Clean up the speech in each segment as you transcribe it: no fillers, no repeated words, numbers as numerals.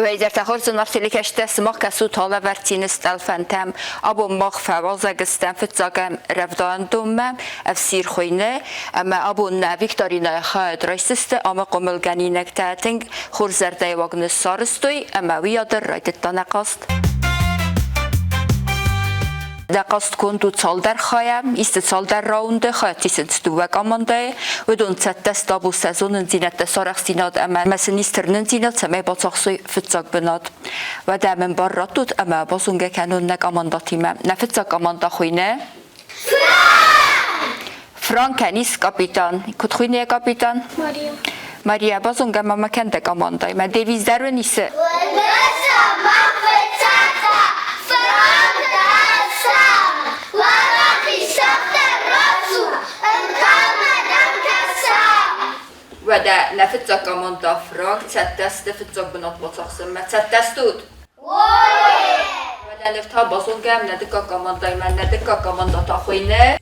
Уӕйдӕртӕ хорз телекӕстӕ сымах кӕсут алӕвӕрдтины стъӕлфӕнтӕм. Абон мах фӕуазӕг стӕм фыццагӕм рӕвдауӕндонмӕ ӕфсир хуыйны ӕмӕ абон нӕ викторинӕйы хайад райсдзысты ӕмӕ хъомылгӕнинӕгтӕ тынг хорз зӕрдӕйы уаг ныссарӕзтой ӕмӕ уый дӕр райдыдта нӕ хъазт. Дӕ хъазтгонд у цалдӕр хайӕ, исты цалдӕр раунды, хайад исынц дыууӕ командӕйы. Уыдон цӕттӕ сты абон сӕ зонындзинӕдтӕ, сарӕхстдзинад ӕмӕ сын ис тырнындзинад, цӕмӕй бацахсой фыццаг бынат. Уӕдӕ мын бар раттут ӕмӕ базонгӕ кӕнон нӕ командӕтимӕ. Нӕ фыццаг командӕ хуыйны Франкӕн ис капитан. Куыд хуыйны йӕ капитан? Мария. Мария, базонгӕ ма мӕ кӕн дӕ командӕимӕ. Девиз дӕр уын исы? Уӕдӕ нӕ фыццаг командӕ Франк цӕттӕ сты фыццаг бынат бацахсынмӕ. Цӕттӕ стут? Уӕдӕ ныр та базонгӕ нӕ дыккаг командӕимӕ. Нӕ дыккаг командӕ та хуыйны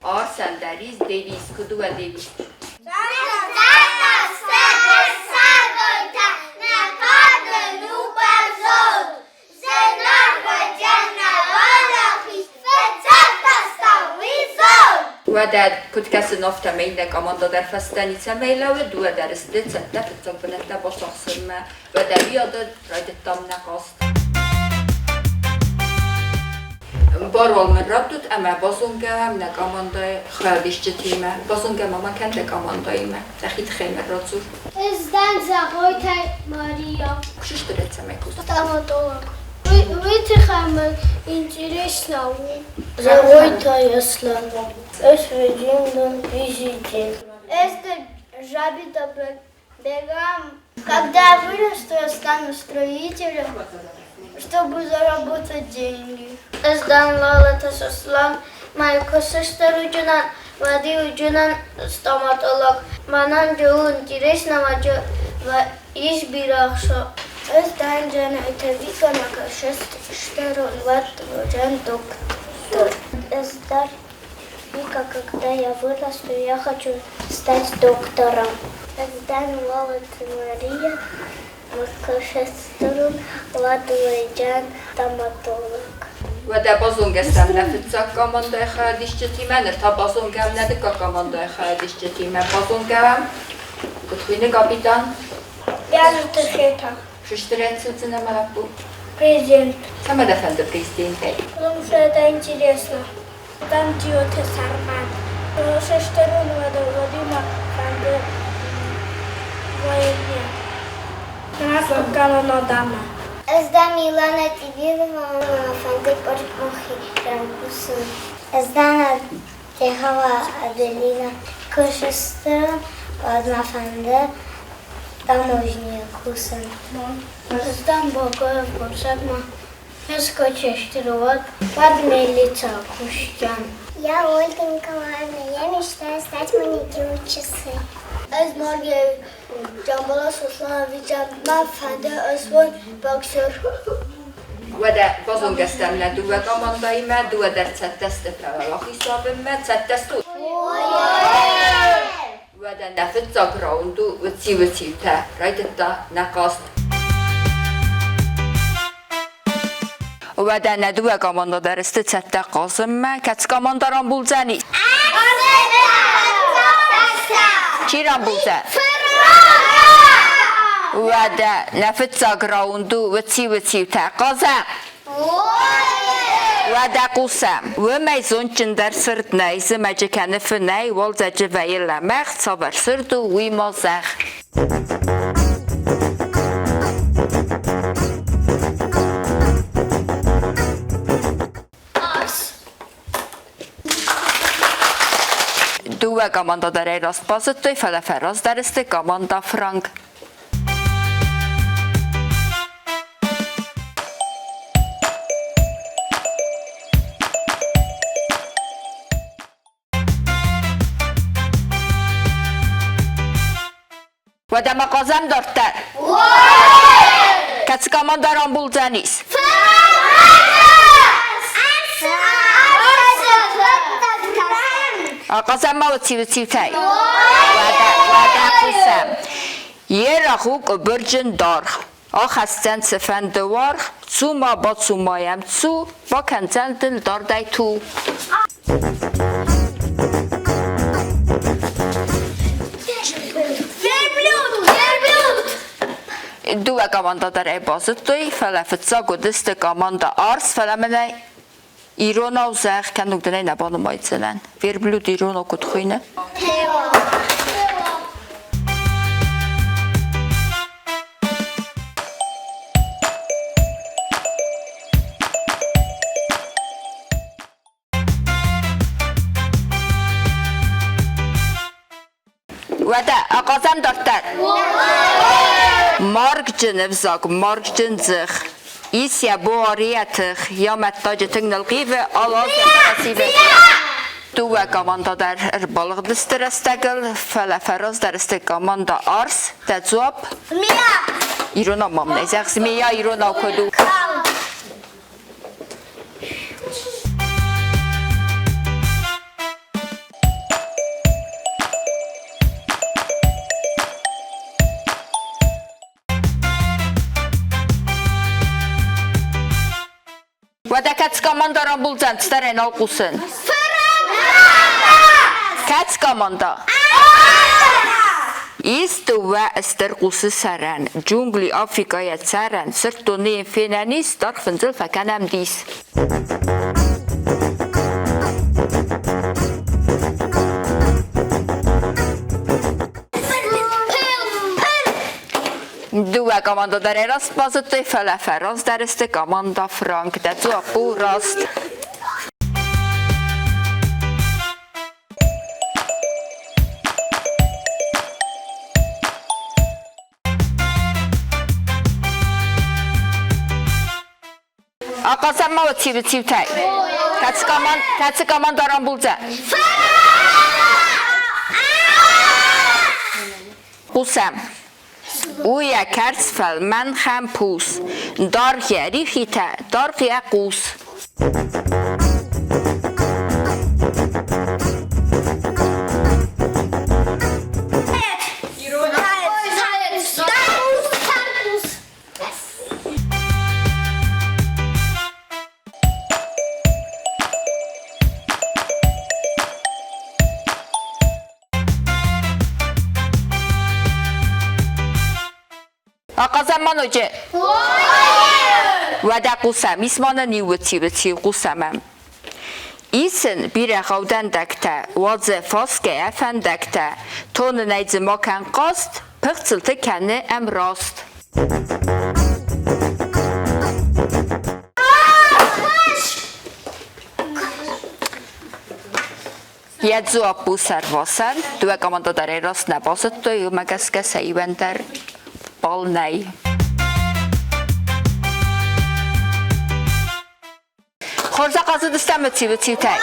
Арсен дӕр ис, Девиз, куыд у Девиз? Уӕдӕ куыд кӕсын, афтӕмӕй нӕ командӕ дӕр фӕстӕ ницӕмӕй лӕууы, дыууӕ дӕр сты цӕттӕ фыццаг бынӕттӕ бацахсынмӕ. Уӕдӕ уыйадыл райдыдтам нӕ хъазт. Бар уал мын раттут ӕмӕ базонгӕ уӕм нӕ командӕйы хайадисджытимӕ. Базонгӕ ма ма кӕн дӕ командӕимӕ. Дӕхи тыххӕй мын радзур. Ӕз дӕн Зӕгъойтӕй Мария. Куы цӕмӕй кусыс? Стоматолог. Уый тыххӕй мын интересно у. Зӕгъойтӕй Аслан. Ӕз вӕййын дӕн президент. Ӕз дӕн Жабита Бегам. Когда я вырасту, я стану строителем, чтобы заработать деньги. Ӕз дӕн Лалаты Сослан, мӕ куысты ручынӕн Влади уджынӕн стоматолог. Мӕнӕн джы у интересно, ис бирӕ ӕхца. Ӕз дӕн Джанайты Вика, мӕ кӕстӕрон уӕд доктор. Ӕз дӕр Вика, когда я вырасту, я хочу стать доктором. Ӕз дӕн Лалыты Мария, мӕ кӕстӕрон Ладлайджан стоматолог. Уӕдӕ базонгӕ стӕм нӕ фыццаг командӕйы хайадисджытимӕ, ныр та базонгӕ нӕ дыккаг командӕйы хайадисджытимӕ. Базонгӕ уӕм, куыд хуыйны капитан? Бязырты Хетӕг. Сыстырӕн цудзынӕ мӕ лӕппу? Президент. Цӕмӕ дӕ фӕнды президентӕй? Потому что это интересно. Там Джиоты Сармат. Сестерон Владимир фӕнды войне. Галанодама. Ӕз дӕн Милана Тибилова, мӕ фӕнды парикмахерӕн кусын. Ӕз дӕн Техова Аделина. Куы сыстырон, уӕд мӕ фӕнды таможнийы кусын. Ӕз дӕн Бокоев Гурсагмӕ. Ӕз куы сыстырон, уӕд милицӕ кусдзӕн. Я Ольга Николаевна, я мечтаю стать маникюр часы. Ӕз Маргиа Джамбола Сослановичӕн мӕ фӕнды ысуон боксер. Уӕдӕ базонгӕ стӕм нӕ дыууӕ командӕимӕ, дыууӕ дӕр цӕттӕ сты фӕуӕлахиз уӕвынмӕ, цӕттӕ стут? Уӕдӕ нӕ фыццаг раунд у уыци-уыциутӕ, райдыдта нӕ хъазт. Уӕдӕ нӕ дыууӕ командӕ дӕр сты цӕттӕ хъазынмӕ. Кӕцы командӕ рамбулдзӕни? Чи рамбулдзӕн? Уӕдӕ нӕ фыццаг раунд у уыци-уыциутӕ. Хъазӕм! Уӕдӕ хъусӕм. Уымӕй зондджындӕр сырд нӕй, зымӕджы кӕны фынӕй, уалдзӕджы вӕййы лӕмӕгъ, цавӕр сырд у, уый ма зӕгъ. Дыууӕ командӕ дӕр ӕй раст базыдтой, фӕлӕ фӕраздӕр сты командӕ Франк. Уӕдӕ ма хъазӕм дарддӕр. Кӕцы командӕ рамбулдзӕнис? Хъазӕм ма уыциу-уыциутӕй. Уӕдӕ, уӕдӕ хъусӕм. Йе рагъ у къуыбырджын даргъ, ахӕсдзӕн цыфӕнды уаргъ, цу-ма, бацу-ма йӕм, цу, бакӕндзӕн дын дардӕй ту. Верблюд! Верблюд! Дыууӕ командӕ дӕр ӕй базыдтой, фӕлӕ фыццаг уыдысты командӕ Арс, фӕлӕ мӕнӕ иронау зӕгъ, кӕнног дын ӕй нӕ банымайдзынӕн. Верблюд иронау куыд хуыйны? Теуа. Уӕдӕ ахъазӕм дарддӕр. Маргджын ӕвзаг, маргджын дзых. Ис йӕ буар, йӕ тых, йӕ мӕттаджы тынг нылхъивы, алазы красивы. Дыууӕ командӕ дӕр ӕрбалыгъдысты рӕстӕгыл, фӕлӕ фӕраздӕр сты командӕ Арс. Дӕ дзуапп? Змея! Иронау мам нӕ зӕгъ, змея иронау куыд у? Калм! Уӕдӕ кӕцы командӕ рамбулдзӕн, цыдӕр ӕй нал хъусын. Кӕцы командӕ? Ис дыууӕ стыр къусы сӕрӕн, джунгли Африкӕйӕ цӕрӕн, сырддоны йын фенӕн ис, даргъ фындзыл фӕкӕнӕм дис. Дыууӕ командӕ дӕр раст базыдтой, фӕлӕ фӕраздӕр сты командӕ Франк. Дӕ дзуапп у раст. Ахъазӕм ма цъиутӕй. Кӕцы команда рамбулдзӕн? Хъусӕм. У йӕ кӕрц фӕлмӕн хӕмпус, даргъ йӕ рихитӕ, даргъ йӕ хъус. Ахъазӕм ма ноджы. Уӕдӕ хъусӕм, ис ма нын иу уыци-уыци, хъусӕм ӕм. Исын бирӕ гъӕудӕндӕгтӕ, уадзы фасгӕйӕ фӕндӕгтӕ, тонынӕй дзы ма кӕн хъаст, пыхцылты кӕны ӕмраст. Йӕ дзуапп у сӕрвасӕн. Дыууӕ командӕ дӕр ӕй раст нӕ базыдтой, уымӕ гӕсгӕ сӕ иуӕн дӕр бал нӕй. Хорз ахъазыдыстӕм уыци-уыцитӕй.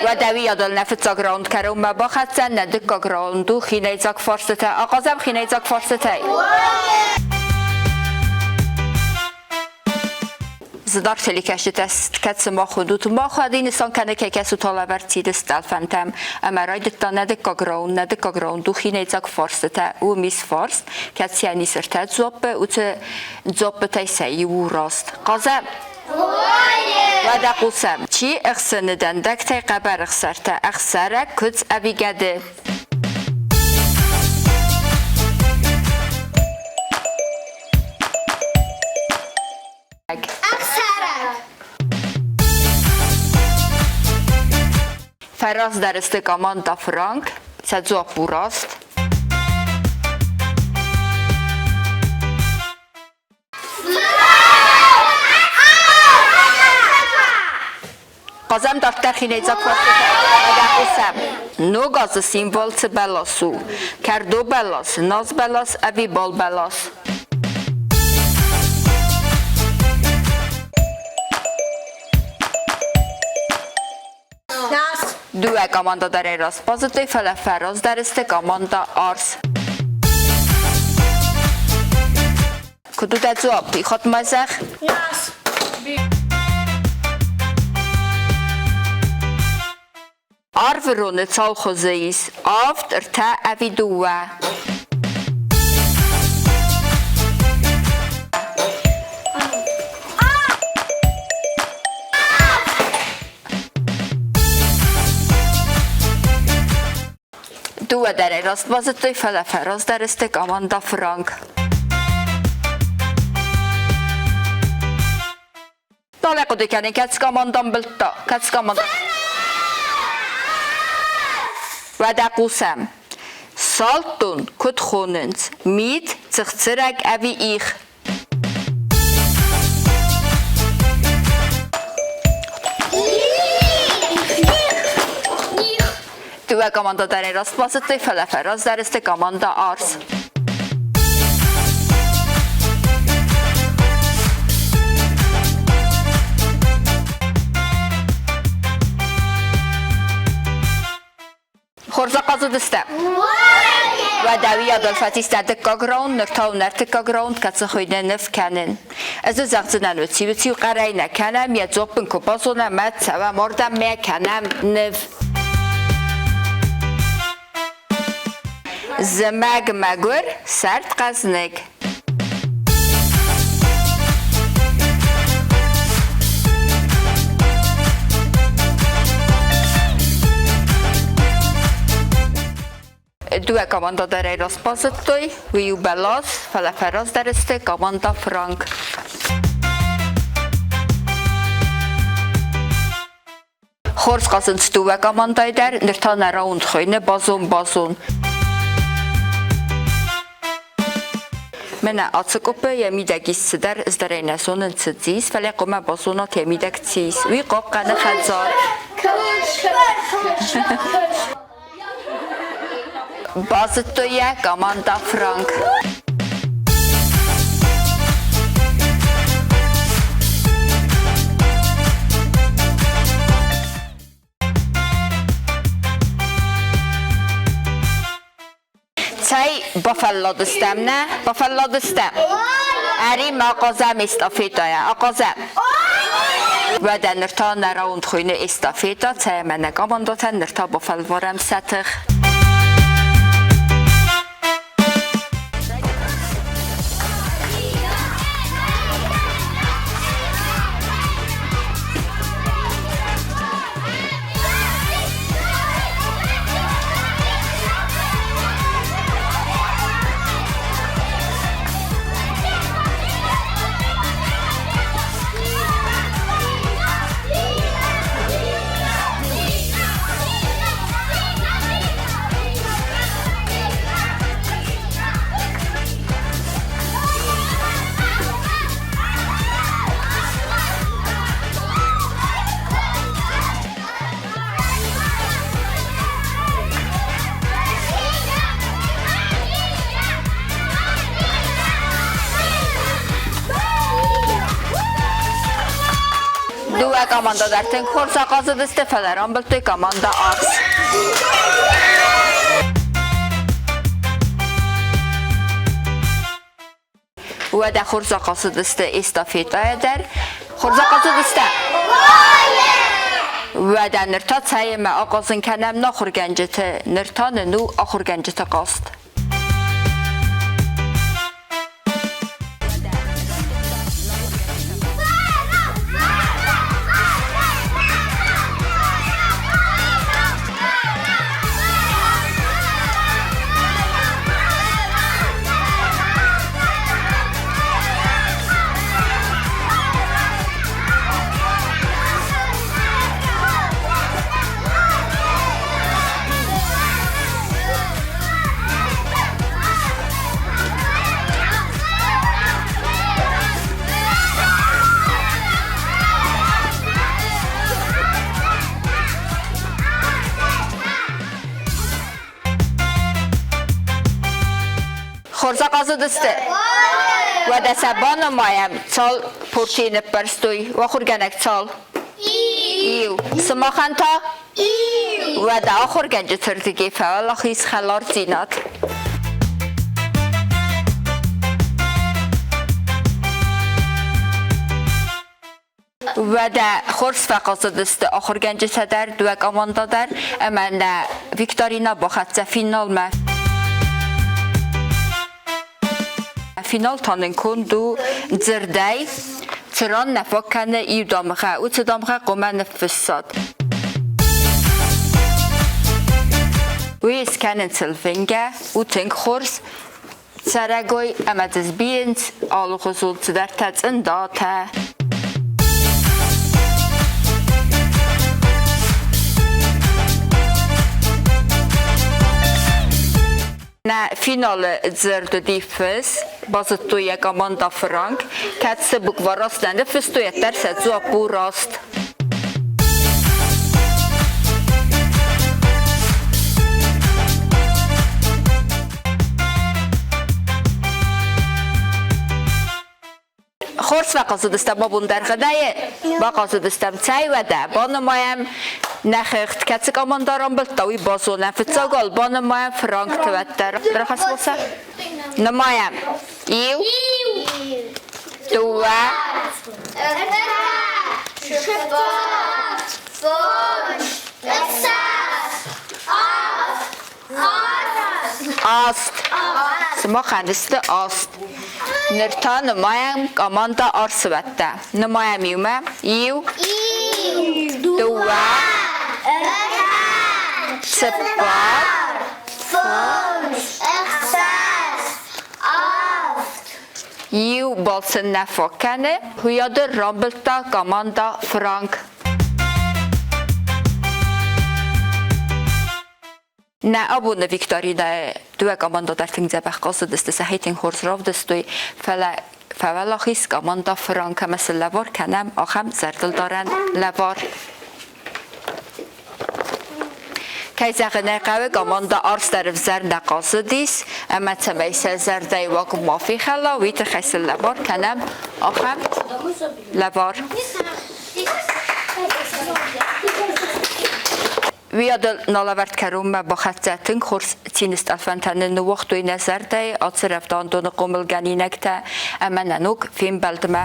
Уӕдӕ уыйадыл нӕ фыццаг раунд кӕронмӕ бахӕццӕ, нӕ дыккаг раунд у хинӕйдзаг фарстытӕ. Ахъазӕм хинӕйдзаг фарстытӕй. Зынаргъ телекӕсджытӕ, кӕцы мах уыдут, мах уӕд нысан кӕны кӕй кӕсут алӕвӕрд Сиды стъӕлфӕнтӕм ӕмӕ райдыдта нӕ дыккаг раунд, нӕ дыккаг раунд у хинӕйдзаг фарстытӕ. Уым ис фарст, кӕцыйӕн ис ӕртӕ дзуаппы, уыцы дзуаппытӕй сӕ иу у раст. Хъазӕм! Уӕдӕ хъусӕм, чи ӕхсыны дӕндӕгтӕй хъӕбӕр ӕхсӕртӕ, ӕхсӕрӕг, куыдз ӕви гӕды? Ӕхсӕрӕг. Фӕраздӕр сты командӕ Франк, сӕ дзуапп у раст. Хъазӕм дарддӕр хинӕйдзаг фарстытӕ. Хъусӕм. Ног азы символ цы бӕлас у? Кӕрдо бӕлас, наз бӕлас ӕви бал бӕлас? Дыууӕ командӕ дӕр ӕй раст базыдтой, фӕлӕ фӕраздӕр сты командӕ Арс. Куыд у дӕ дзуапп? Ихатмӕ зӕгъ. Нас. Арвыроны цал хуызы ис? Авд, ӕртӕ ӕви дыууӕ? Дыууӕ дӕр ӕй раст базыдтой, фӕлӕ фӕраздӕр сты команда Фыранк. Далӕ хъуыды кӕнын, кӕцы команда ӕмбылдта, кӕцы команда. Уӕдӕ хъусӕм. Салдтон куыд хонынц? Мит, цыхцырӕг ӕви их? Дыууӕ командӕ дӕр ӕй раст базыдтой, фӕлӕ фӕраздӕр сты командӕ Арс. Хорз ахъазыдыстӕм. Уӕдӕ уый адон фӕцистӕ дыккаг раунд, ныр та у ӕртыккаг раунд, кӕцы хуыйны ныв кӕнын. Ӕз зӕгъдзынӕн уыци-уыци хъӕрӕй нӕ кӕнӕм, йӕ дзуапп ын куы базонӕм, мӕ цӕуӕм ардӕм, мӕ кӕнӕм ныв. Зымӕг мӕгуыр, сӕрд хъӕзныг. Дыууӕ командӕ дӕр ӕй раст базыдтой. Уый у бӕлас, фӕлӕ фӕраздӕр сты командӕ Франк. Хорз хъазынц дыууӕ командӕйы дӕр, ныр та нӕ раунд хуыйны базон-базон. Мӕнӕ ацы къуыппы йӕ мидӕг ис цыдӕр, ӕз дӕр ӕй нӕ зонын, цы дзы ис, фӕлӕ хъуамӕ базонат йӕ мидӕг цы ис. Уый хъахъхъӕны хӕдзар. Базыдтой йӕ командӕ Франк. Цӕй, бафӕлладыстӕм, нӕ? Бафӕлладыстӕм? Ӕри ма ахъазӕм эстафетӕйӕ, ахъазӕм. Уӕдӕ ныр та нӕ раунд хуыйны эстафетӕ, цӕй ӕмӕ нӕ командӕтӕн ныр та бафӕлварӕм сӕ тых. Дыууӕ командӕ дӕр тынг хорз ахъазыдысты, фӕлӕ рамбылдтой командӕ Арс. Уӕдӕ хорз ахъазыдысты эстафетӕйӕ дӕр. Хорз ахъазыдысты? Уӕдӕ ныр та цӕй ӕмӕ ахъазын кӕнӕм нӕ ахуыргӕнджыты. Ныр та нын у ахуыргӕнджыты хъазт. Хорз ахъазыдысты? Уӕдӕ сӕ банымайӕм, цал портийы ныппӕрстой, ахуыргӕнӕг цал? Иу. Сымахӕн та? Уӕдӕ ахуыргӕнджыты рдыгӕй фӕуӕлахиз хӕлардзинад. Уӕдӕ хорз фӕхъазыдысты ахуыргӕнджытӕ дӕр, дыууӕ командӕ дӕр ӕмӕ нӕ викторина бахӕццӕ финалмӕ. Финал та нын конд у дзырдӕй, цыран нӕ фаг кӕны иу дамгъӕ, уыцы дамгъӕ хъуамӕ ныффыссат. Уый скӕнынц ӕлвынгӕ, у тынг хорз цӕрӕгой ӕмӕ дзы сбийынц алыхуызон цыдӕртӕ, цъындатӕ. Нӕ финалы дзырд уыди фыс, базыдтой йӕ командӕ Фыранк, кӕд цы буква раст нӕ ныффыстой, уӕддӕр сӕ дзуапп у раст. Хорз фӕхъазыдыстӕм абон дӕргъынӕйы, бахъазыдыстӕм цӕй уӕдӕ, банымайӕм нӕ хыгъд, кӕцы командӕ рамбылдта, уый базонӕм. Фыццаг уал банымайӕм фыранкты уӕддӕр. Рахӕсс Нымайӕм. Иу, дыууӕ, ӕртӕ, цыппар, фондз, ӕхсӕз, авд, Аст. Сымахӕн сты аст. Ныр та нымайӕм командӕ Арсывӕдтӕ. Нымайӕм иумӕ. Иу, дыууӕ, цыппар, фондз, ӕхсӕз, авд. Иу балцы нӕ фаг кӕны. Уыйадыл рамбылдта командӕ Франк. Нӕ абоны викторинӕйы дыууӕ командӕ дӕр тынг дзӕбӕх хъазыдысты, сӕхи тынг хорз равдыстой, фӕлӕ фӕуӕлахиз командӕ Фыранк ӕмӕ цы лӕвар кӕнӕм, ахӕм зӕрдылдарӕн лӕвар. Кӕй зӕгъын ӕй хъӕуы, командӕ Арс дӕр ӕвзӕр нӕ хъазыдис, ӕмӕ цӕмӕй сӕ зӕрдӕйы уаг ма фехӕла, уый тыххӕй сын лӕвар кӕнӕм ахӕм лӕвар. Уыйадыл налӕвӕрд кӕронмӕ бахӕццӕ тынг хорз цины стъӕлфӕнтӕ нын ныууагътой нӕ зӕрдӕйы ацы рӕвдауӕндоны хъомылгӕнинӕгтӕ ӕмӕ нӕ ног фембӕлдмӕ.